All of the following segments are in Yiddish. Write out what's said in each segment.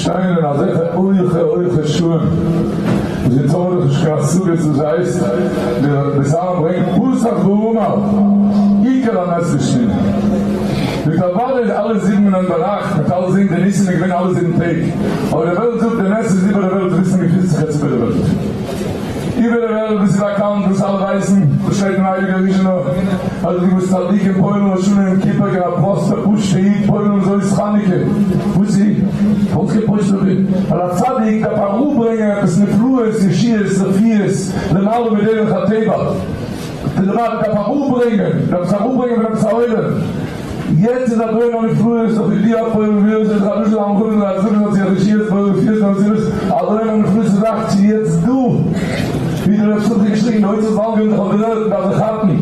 שטייען אין אזעלכע הויכע הויכע שעה'ן וואס אונז האבן דאך נישט קיין השגה צו דאס הייסט דער בית אהרן ברענגט פתח ואמר עיקר הנס בשמיני זאגט אוודאי איז אלע זיבן און ביינאכט מ'האט אלע זעהן די ניסים איז געווען אלע זיבן טעג אבער די וועלט זאגט די נס איז איבער די וועלט וויסן געפינט זיך יעצט איבער די וועלט. איבער די וועלט וואס איז באקאנט וואס אלע ווייסן וואס שטייט אין הייליגער ריזשינער אז די וואס צדיקים פועל'ן ראש השנה יום כיפור געווען א פראסטער פשוט'ער איד פועל'ן זאת חנוכה וואס איז פארוואס קיין פשוט'ער איד ווייל א צדיק דארף אראפברענגען עפעס נפלאות ישועות רפואות למעלה מדרך הטבע די למטה דארף אראפברענגען דארף עס אראפברענגען פון עפעס א עולם יעצט איז א דור הנפלאות אויף די דיעה פועל ווי אזוי זיך אביסל אנגעהויבן זיי זאגן אז זיך ישועות פועל רפואות און מסירות א דור הנפלאות איז אכט צו יעצט דא ווי דער רב שמחה געשריגן די הוצאות וואלגערן זיך אויף די וועלט מ'דארף זיך כאפן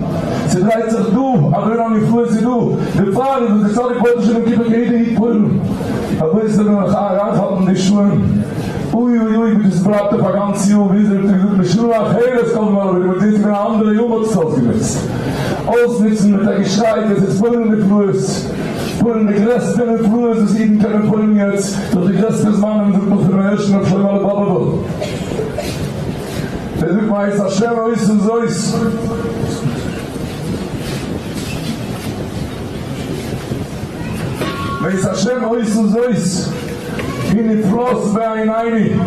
ס'דרייט זיך דא א דור הנפלאות איז דא דערפאר איז וואס די צדיק פועלט שוין יום כיפור קען יעדער איד פועל'ן רבותי זאל מען זיך אריינכאפן די שעה'ן אוי אוי אוי ווי דאס בלייבט אויף א גאנץ יאר ווי אזוי האט ער געזאגט לשנה אחרת כל זמן אבער די מציאות איז געווען א אנדערע יאר מ'האט עס אויסגענוצט אויסנוצן מיט א געשריי דאס איז פועל'ן נפלאות פועל'ן די גרעסטע נפלאות וואס אידן קענען פועל'ן יעצט דורך די גרעסטע זמנים זאגט מען פונעם ערשטן רבי שלמה'לע באבובער ער זאגט מאת השם עושה זאת. מאת השם עושה זאת היא נפלאות בעינינו.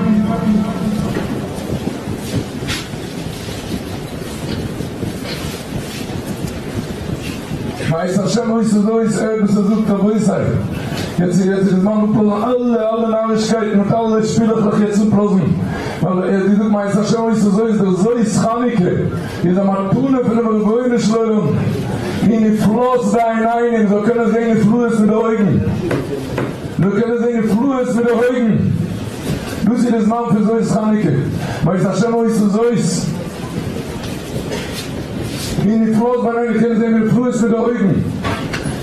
מאת השם עושה זאת ער וואס ער זאגט רבותי יעצט איז יעצט איז די זמן אפלאזן אלע אלע נארישקייטן מיט אלע שפילעכלעך יעצט אפלאזן ווייל ער האט געזאגט מאת השם עושה זאת דער זאת חנוכה איז א מתנה פונעם רבונו של עולם היא נפלאות בעינינו מ'זאל קענען זען נפלאות מיט די אויגן מ'זאל קענען זען נפלאות מיט די אויגן דאס איז די זמן פון זאת חנוכה מאת השם עושה זאת היא נפלאות בעינינו קענען זען נפלאות מיט די אויגן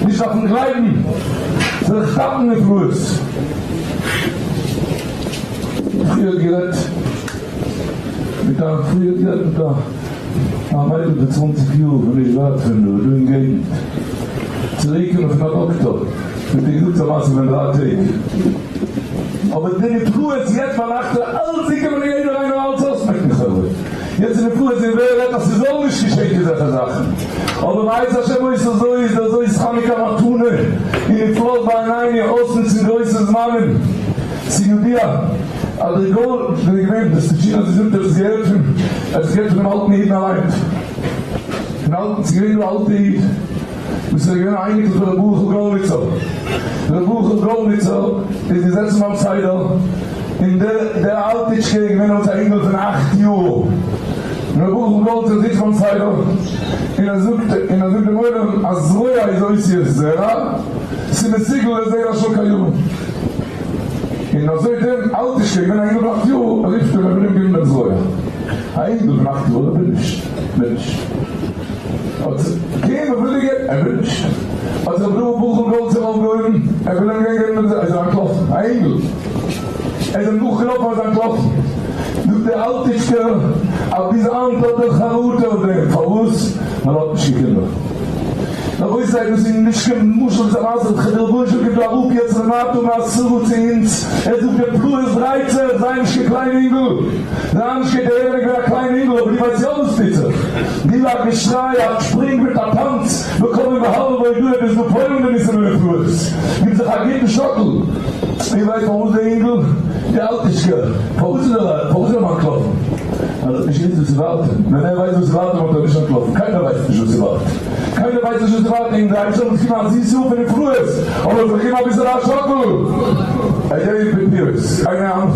נישט דארפן גלייבן זיך כאפן נפלאות. פריער גערעדט מיט א פריער גערעדט מיט א א מיידל פון צוואנציג יאר פון נישט ווייט פון דא דא אין געגנט צוריקגעקומען פון א דאקטאר מיט איר געזאגט א מעשה פון דריי טעג אבער די נפלאות יעצט ביינאכט אלץ געקומען און יעדער איינער אלץ אויסמעקן חברה יעצט איז נפלאות און ווער רעדט אז ס'זאל נישט געשען קיין זעלכע זאכן אבער מאת השם עושה זאת איז דער זאת חנוכה מתנה און נפלאות בעינינו אויסנוצן גרויסע זמנים. ס'איז ידוע אז דער גאון איז געווען דער סטוטשינער האט געזאגט ער האט עס געהערט פון ער האט עס געהערט פונעם אלטן אידן אליינס פון אלטן ס'איז געווען דא א אלטע איד וואס איז געווען א אייניקל פון ר' ברוכ'ל גארליצער ר' ברוכ'ל גארליצער איז געזעצן ביים סדר און דער דער אלטיטשקע איז געווען דעמאלטס א אינגל פון אכט יאר און ר' ברוכ'ל גארליצער זיצט ביים סדר און ער זאגט און ער זאגט דעם עולם אז זרוע איז אותיות זרע ס'איז מסוגל לזרע של קיימא. און אזוי דעם אלטישקע געווען א אינגל פון אכט יאר, רופט אים ער וויל אים געבן דעם זרוע. א אינגל פון אכט יאר, ער וויל נישט, וויל נישט. האט געבן, ער וויל אים געבן, ער וויל נישט. האט זיך ר' ברוכ'ל גאלדצער אויפגעהויבן, ער וויל אים גיין געבן דעם זרוע, ער איז אנטלאפן, א אינגל. ער איז אים נאכגעלאפן, ער איז אנטלאפן. זאגט דער אלטיטשקער, אז ביז היינט האט ער חרטה אויף דעם, פארוואס? ווייל ער האט נישט קיין קינדער. רבותי דאס איז נישט קיין משל דאס איז א מעשה דער רבונו של עולם קומט דא אראפ יעצט למטה מעשרה צו אונז ער זאגט די פלאות דרייט זיך זיי נישט קיין קליין אינגל זיי נישט קיין דער ערענע געווען א קליין אינגל אבער דו ווייסט יא וואס טוט זיך גיב א געשריי א שפרינג מיט א טאנץ וקודם והלל והודאה ביז דא פועל'ן די ניסים ונפלאות גיב זיך א גוטן שאקל איר ווייסט פארוואס דער אינגל די אלטיטשקע פארוואס איז ער פארוואס איז ער אנטלאפן ווייל ער האט נישט געוואוסט וואס ס'ווארט אים ווען ער ווייסט וואס ס'ווארט אים וואלט ער נישט אנטלאפן קיינער ווייסט נישט וואס ס'ווארט קיינער ווייסט נישט וואס ס'ווארט אים די אייבערשטער האט געגעבן א זיס יאר פון נפלאות אבער זיך געבן אביסעלע א שאקל איה בפירות עיני עמך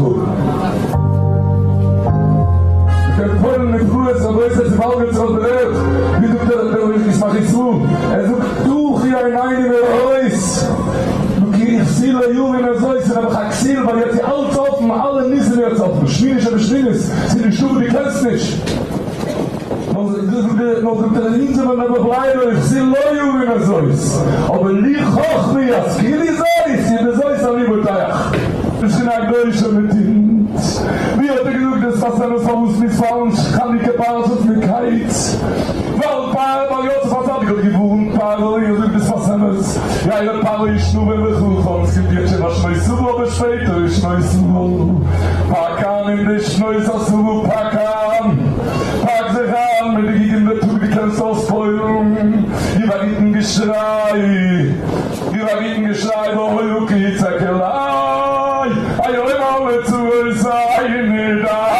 מ'קען פועל'ן נפלאות רבותי ס'וואלגערט זיך אויף דער ערד ווי זאגט דער דער ישמח ישראל ער זאגט פתוחי עינינו מראות כי כסיל לא יבין הזאת ס'איז נעבעך א כסיל ווייל יעצט איז אלץ אפן אלע ניסים יעצט אפן שמיני שבשמינית ס'איז נישטא וואס דו קענסט נישט נאר זאגט ער אונז זעמער נעבעך ליידער כסיל לא יבין הזאת אבער לי חכמי ישכילי זאת און בזאת אני בוטח. שכינה הקדושה מיט אונז. ווי האט ער געזאגט דער שפת אמת פארוואס מיר פאלן חנוכה פרשת מקץ? ווייל פרעה ווייל יוסף הצדיק האט געווארנט פרעה און זאגט דער שפת אמת יא פרעה איז שנורא וחכם עס קומט יעצט שבע שנות שבע. שפעטערע שנות פאק איין אין די שנות העשרה פאק איין פאק זיך איין מיט די גוטן טאג דו קענסט אויספועל'ן גיב א גוטן געשריי גיב א גוטן געשריי והיה כי יצעק אלי היום על צרותי נדע.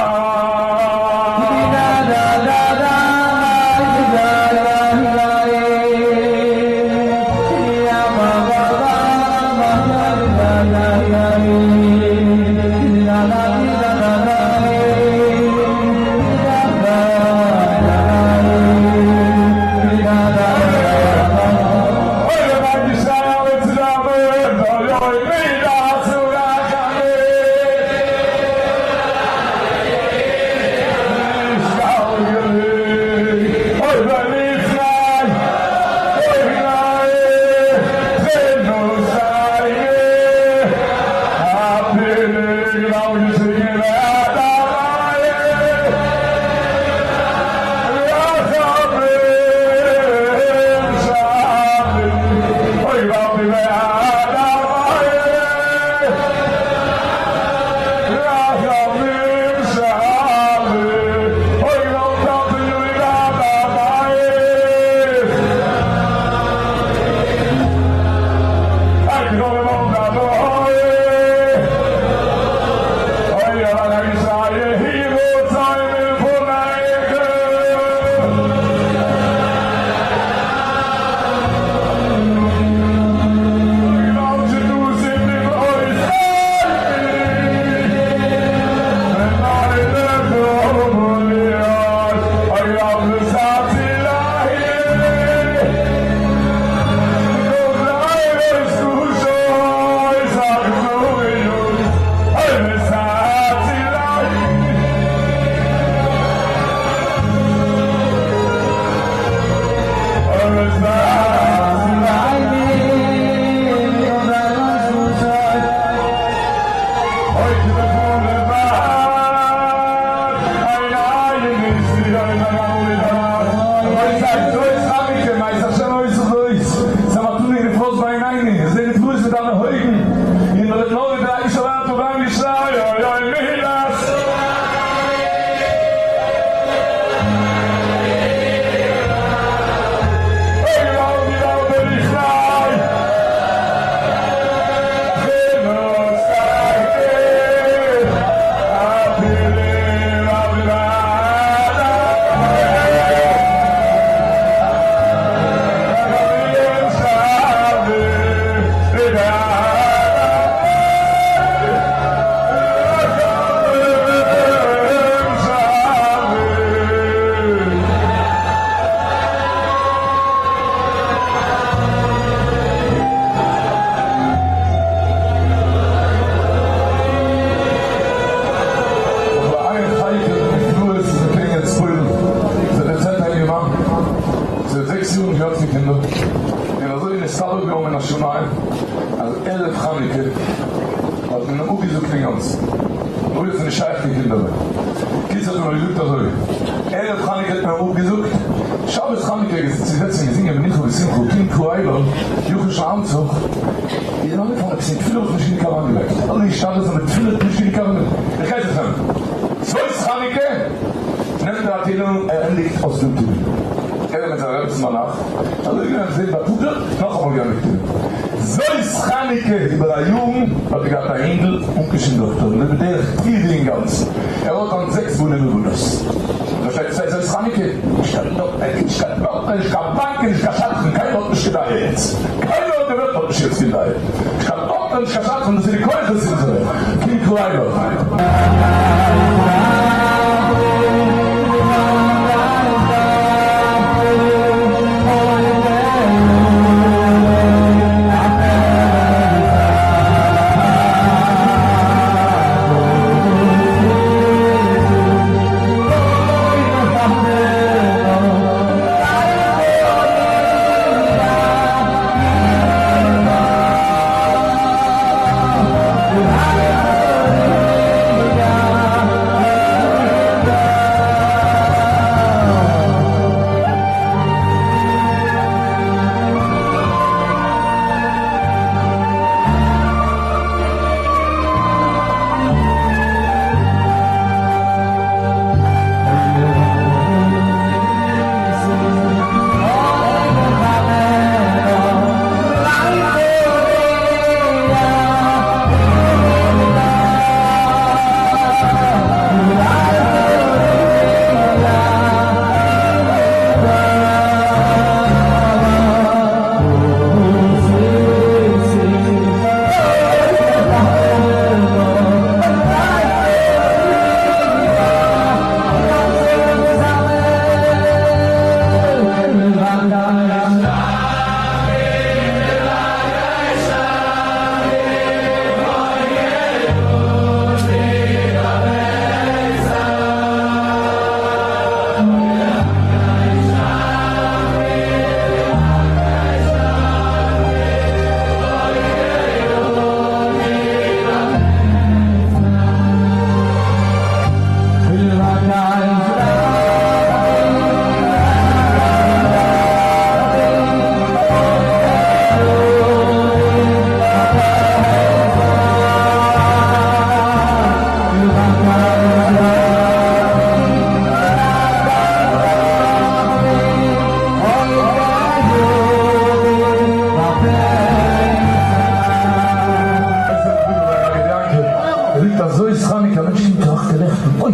זאת חנוכה, א מענטש קומט טראכט ער נעכטן, אוי,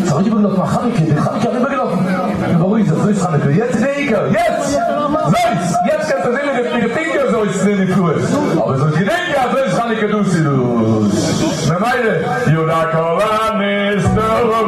ס'איז אריבערגעלאפן א חנוכה, די חנוכה אריבערגעלאפן, נו בארואיג זיך, זאת חנוכה, יעצט איז די עיקר, יעצט! זאת! יעצט קענסטו זען מיט די פינגער זאת די נפלאות, אבער זאלסט געדענקען אז זאת חנוכה דאס איז דאס, ממילא יודע כל הנסתרות.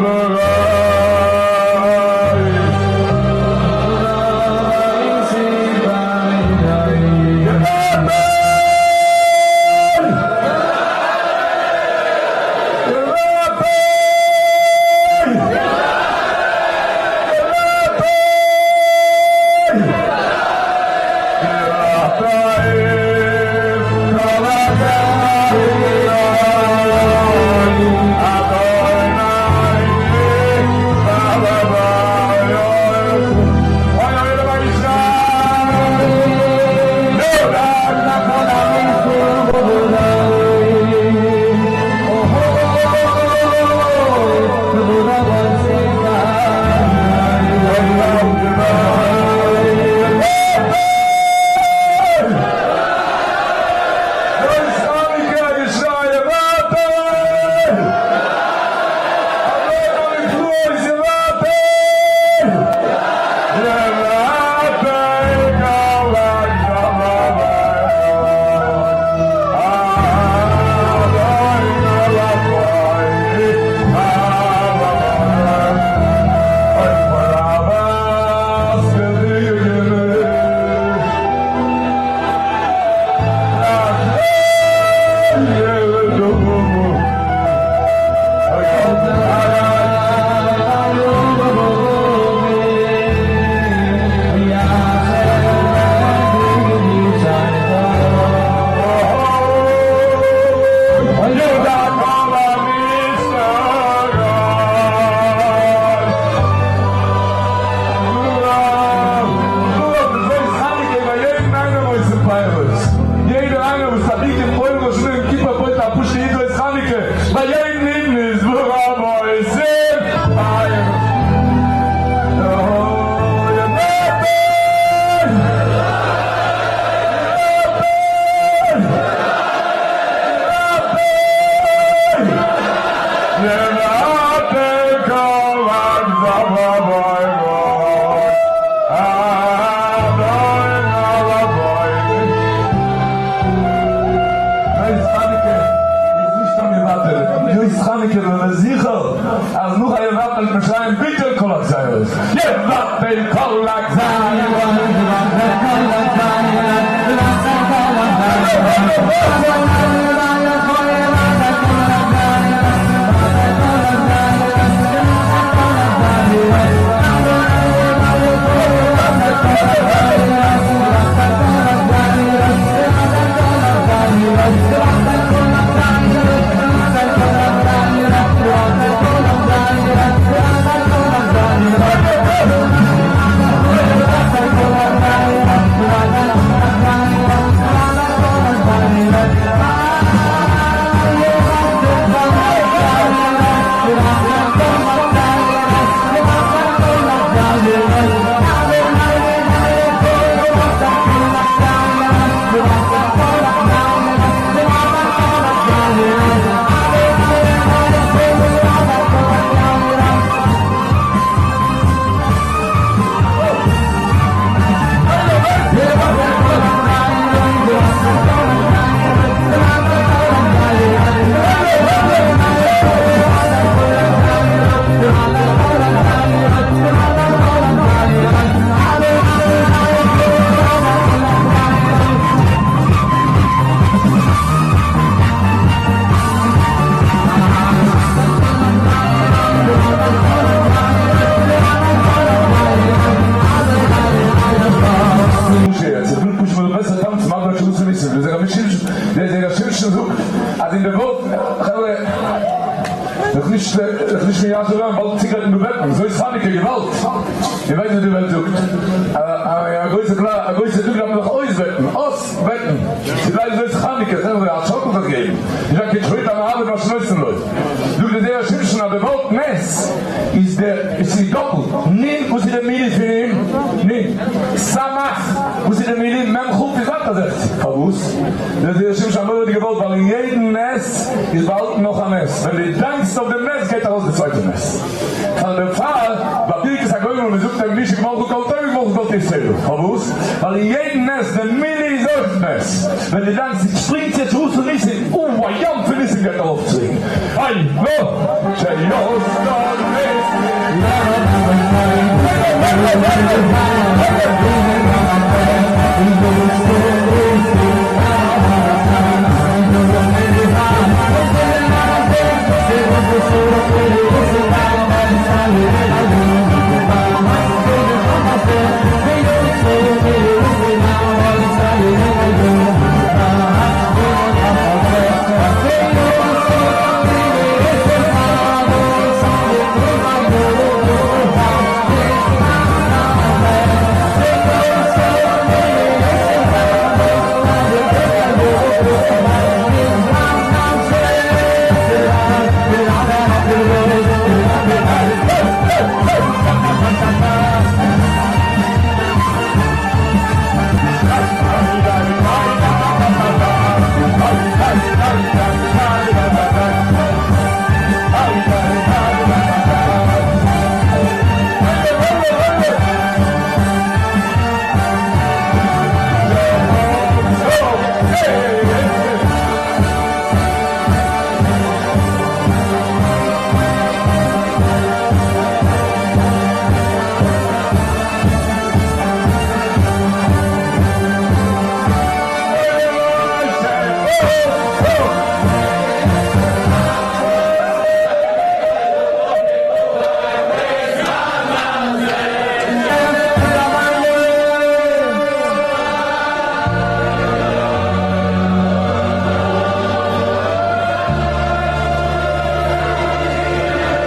געהאט א זעכציג. פארוואס? דער זרע שמשון האט מורא'דיג געוואלט ווייל אין יעדן נס איז באהאלטן נאך א נס, ווען דו דאנקסט אויף דעם נס גייט ארויס די צווייטע נס. פאר דערפאר ביי ברכת הגומל מען זאגט אים מי שגמרך כל טוב יגמרך כל טוב סלה. פארוואס? ווייל אין יעדן נס די מילי איז אויך נס. ווען דו דאנקסט שפרינגט יעצט אויס פון ניסים, אוו א ים פון ניסים גייט ארויף צוריק. איי נו! שיוסטאן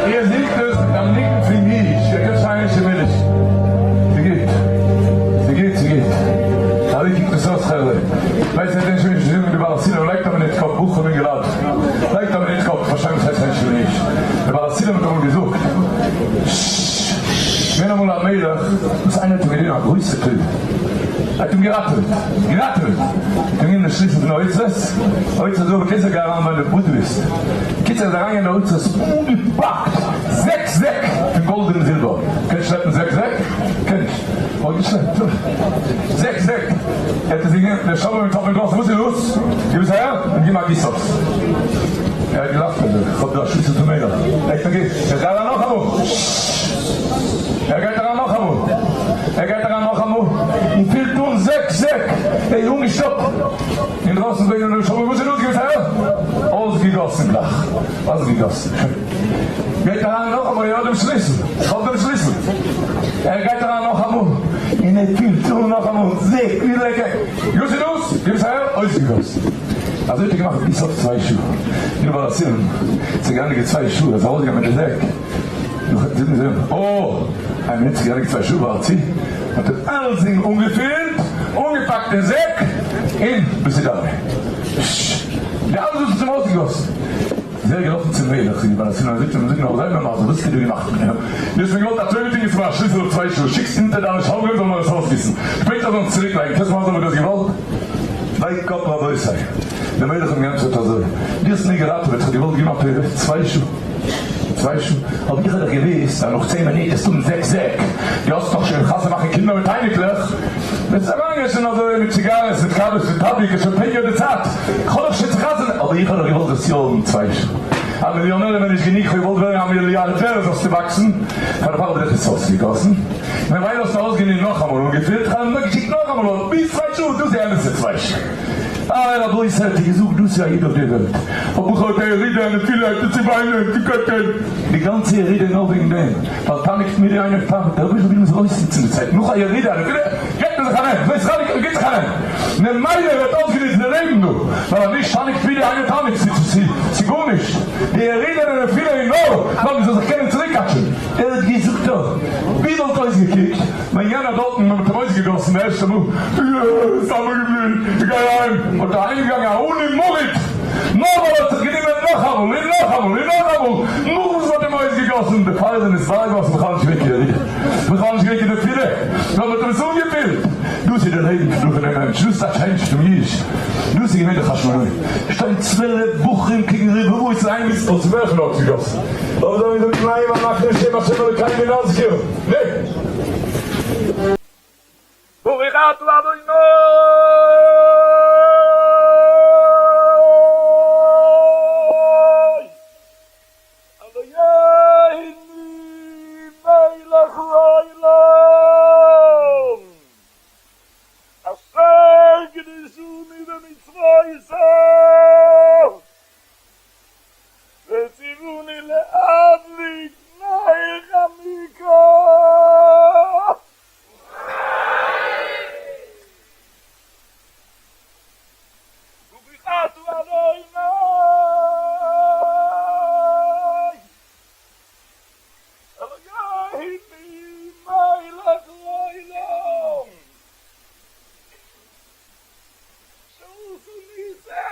איר זינגט עס מיט א ניגון פון אידיש, איר קענט שיין שמעליש. ס'גוט. ס'גוט, ס'גוט. אזוי קוקט עס אויס חברה. ווייסט איר דען שוין נישט זאגן די בעל הסולם לייגט א מינוט קאפ בחורים אינגעלייט לייגט א מינוט קאפ פארשטיין וואס הייסט שמעליש. די בעל הסולם האט אמאל געזאגט ששש געווען אמאל א מלך וואס איינער האט אים געטון א גרויסע טובה ער האט אים געראטעוועט געראטעוועט האט אים געגעבן די שליסל פון אוצרות אוצרות זהב בקיצור גיי אריין ווען דו ביסט קיצור איז אריין אין די אוצרות אנגעפאקט זעק זעק פון גאלד און זילבער, קענסט שלעפן זעק זעק? קען נישט, האט געשלעפט זעק זעק, ער האט עס געגעבן דער שומר מיט אפען גאס, וואס איז דאס? גיב עס אהער און גיב מיר א גיס אויס, ער האט געלאכט אזוי, איך האב דא א שליסל פון מלך, ער האט געזאגט, איך גיי אריין נאכאמאל, ער גייט אריין נאכאמאל, ער גייט אריין נאכאמאל, און פילט אן זעק זעק, ער איז אנגעשטאפט. אינדרויסן זענען די נשמה וואס איז דאס געווען אויסגעגאסן גלייך אויסגעגאסן גייט אריין נאכאמאל ער האט דעם שליסל איך האב דעם שליסל ער גייט אריין נאכאמאל און ער פילט אן נאכאמאל זעט ווי לעקער וואס איז דאס גיב עס אהער אויסגעגאסן אזוי האט ער געמאכט ביז סוף צוויי שעה די בעל הסימן ס'איז געענדיגט צוויי שעה ער איז ארויסגעגאנגען מיט די זעק נאך זאגן זיי אים אה איין מינוט ס'איז געענדיגט צוויי שעה ווארט צו האט ער אלצדינג אנגעפילט, אנגעפאקט אין זעק, און דאס איז דארט. די אלעס וואס איז אים אויסגעגאסן. איז ער געלאפן צום מלך, זאגט בעל הסולם, זאגט אים, זאג נאר, זיי מיר מסביר, וואס האסטו דא געמאכט מיט מיר? דו האסט מיר געוואלט א טובה טון, גיבסט מיר א שליסל אויף צוויי שעה, שיקסט אונטער דיינע שומרים זאלן מיר עס אויסגיסן, שפעטער זאלן עס צוריקלייגן, קענסט מסביר וואס דו האסט געוואלט? wake up רבותי! דער מלך האט אים געענטפערט אזוי, דו האסט מיר געראטעוועט, איך האב געוואלט געבן א טובה, צוויי שעה. צוויי שעה? אבער איך האב דאך געוואוסט אז נאך צען מינוט וועסטו האבן זעקס זעק, דו האסט דאך שוין חתונה מאכן קינדער מיט אייניקלעך, וועסט אריינגיין שוין אזוי מיט ציגארעס מיט קאוועס מיט טאביק איז שוין פונקט די צייט, איך האב דאך שוין צו חתונה, אבער איך האב דאך געוואלט זאלסט יא האבן צוויי שעה, א מיליאנער איז מיר נישט גענוג, איך האב געוואלט ווערן א מיליארדער זאלסטו וואקסן, פאר דערפאר האב איך דיך עס אויסגעגאסן, ממילא האסטו ארויסגענומען נאכאמאל אנגעפילט, איך האב נאר געשיקט נאכאמאל אבער ביז צוויי שעה, דאס איז אמת'ע צוויי שעה. אה רבותי האט ער געזאגט דאס איז א איד אויף די וועלט, האב איך האט א ירידה א נפילה הייבט אן צו וויינען צו קוועטשען, די גאנצע ירידה איז נאר וועגן דעם, ווייל תענוג תמידי אינו תענוג, דער רבוש"ע וויל מען זאל אויסנוצן די צייט, נאך א ירידה א נפילה געבט מען זיך א נעם, זאת חנוכה גיבט זיך א נעם, ממילא ווערט אויסגענוצט די לעבן דא, ווייל אז נישט תענוג תמידי אינו תענוג ס'איז גארנישט, די ירידה און די נפילה איז נאר ווייל מען זאל זיך קענען צוריקקאטשען, ער האט געזאגט דא, ווי וואלט אויסגעקוקט ווען יענער דארטן האט אים אויסגעגאסן די ערשטע מאל, יא, סתם אפגעבליט, איך גיי אהיים, האט ער אהיימגעגאנגען א עני מרוד, נאר ווייל ער האט זיך גענומען נאכאמאל און נאכאמאל און נאכאמאל, נאך וואס מ'האט אים אויסגעגאסן, דערפאר איז ער נתברר געווארן ס'איז בכלל נישט געווען קיין ירידה, בכלל נישט געווען קיין נפילה, נאר מ'האט אים עס אנגעפילט, דאס איז די לעבן פון דא פון. געווען מענטש, דאס איז א change פון ייאוש, דאס איז געווען די חשמונאים, שטיין 12 בחורים קעגן רבבות אין איין מיסט אויס וועלכן אויסגעגאסן, אבער זיי האבן געזאגט ניין אנחנו בשם השם אלוקינו נזכיר, נע. ברוך אתה אדוני אלוהינו מלך העולם אשר קדשנו במצוותיו וציוונו להדליק נר חנוכה. ברוך אתה אדוני אלוהינו מלך העולם שעשה נסים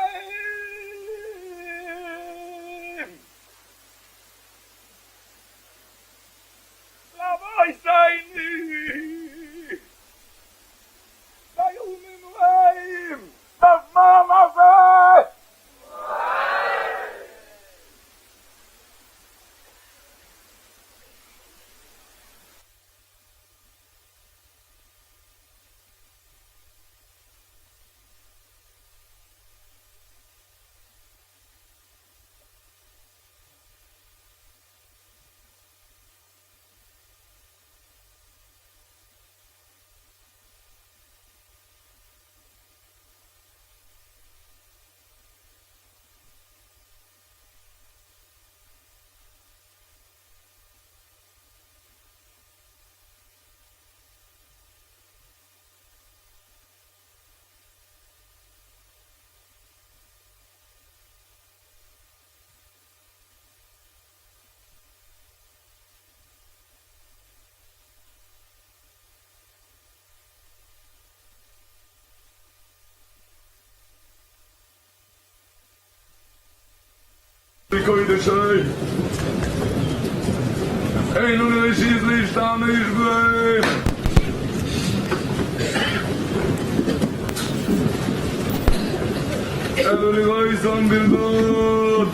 לאבותינו בימים ההם בזמן הזה. קודש אוי אין לנו רשות להשתמש בהם. אלא לראותן בלבד.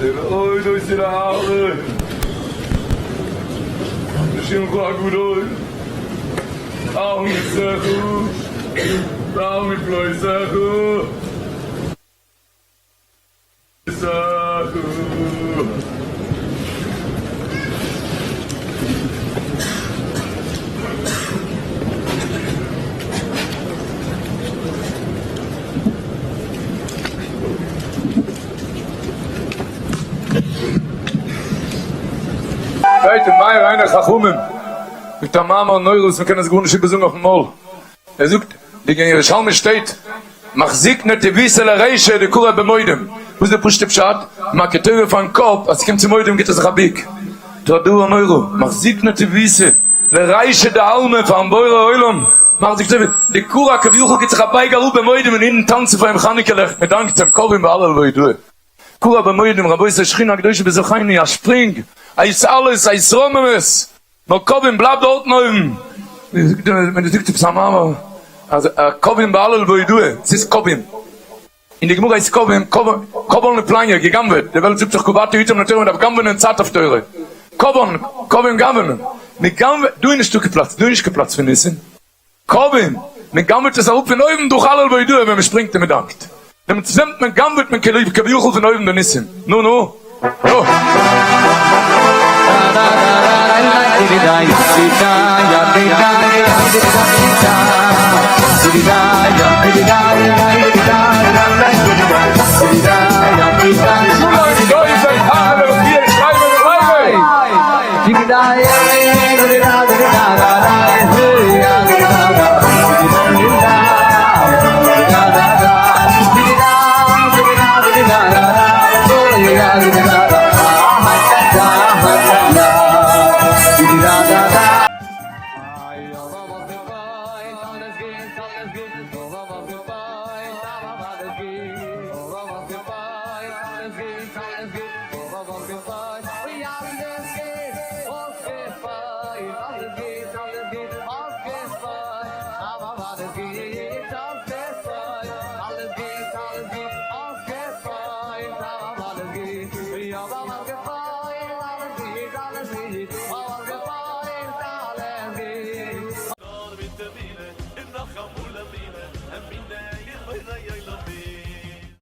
להודות ולהלל לשמך הגדול על ניסיך ועל נפלאותיך. שטייט אין מאיר עיני חכמים מיט א מאמר נורא וואס מ'קען עס גארנישט איבערזאגן אויפן מויל. ער זאגט די אין ירושלמי שטייט מחזיק נתיביתא לרישא דכרע במודים, וואס איז די פשוטע פשט? מכה טובה פארן קאפ אז ס'קומט צו מודים גיבט ער זיך א ביק, טא דבר נורא, מחזיק נתיביתא לרישא דעלמא פארן בורא עולם, מחזיק טובה דכרע כביכול גיבט זיך א בייג אראפ במודים און אידן טאנצן פאר אים חנוכה לעכט, מען דאנקט אים, כורעים בהלל והודאה, כרע במודים, רבותי שכינה הקדושה בתוכנו, א שפרינג, א התעלות, א התרוממות. נאר קווין בלייבט דארטן אויבן. ווען דו זאגסט עפעס א מאמר אז קווין בהלל והודאה, ס'איז קווין. אין די גמרא איז קווין, קוון לפלניא, גע'גנב'עט, די וועלט זאגט זיך קבעת עתים לתורה, מ'דארף גנב'ענען צייט אויף תורה. קוון, קווין גנב'ענען. מ'גנב'עט, דא איז נישטא קיין פלאץ, דא איז נישט קיין פלאץ פון ניסים. קווין, מען גנב'עט עס אראפ פון אויבן דורך הלל והודאה ווען מען שפרינגט און מען דאנקט. דעמאלטס נעמט מען גנב'עט מען כביכול פון אויבן די ניסים. נו נו. נו.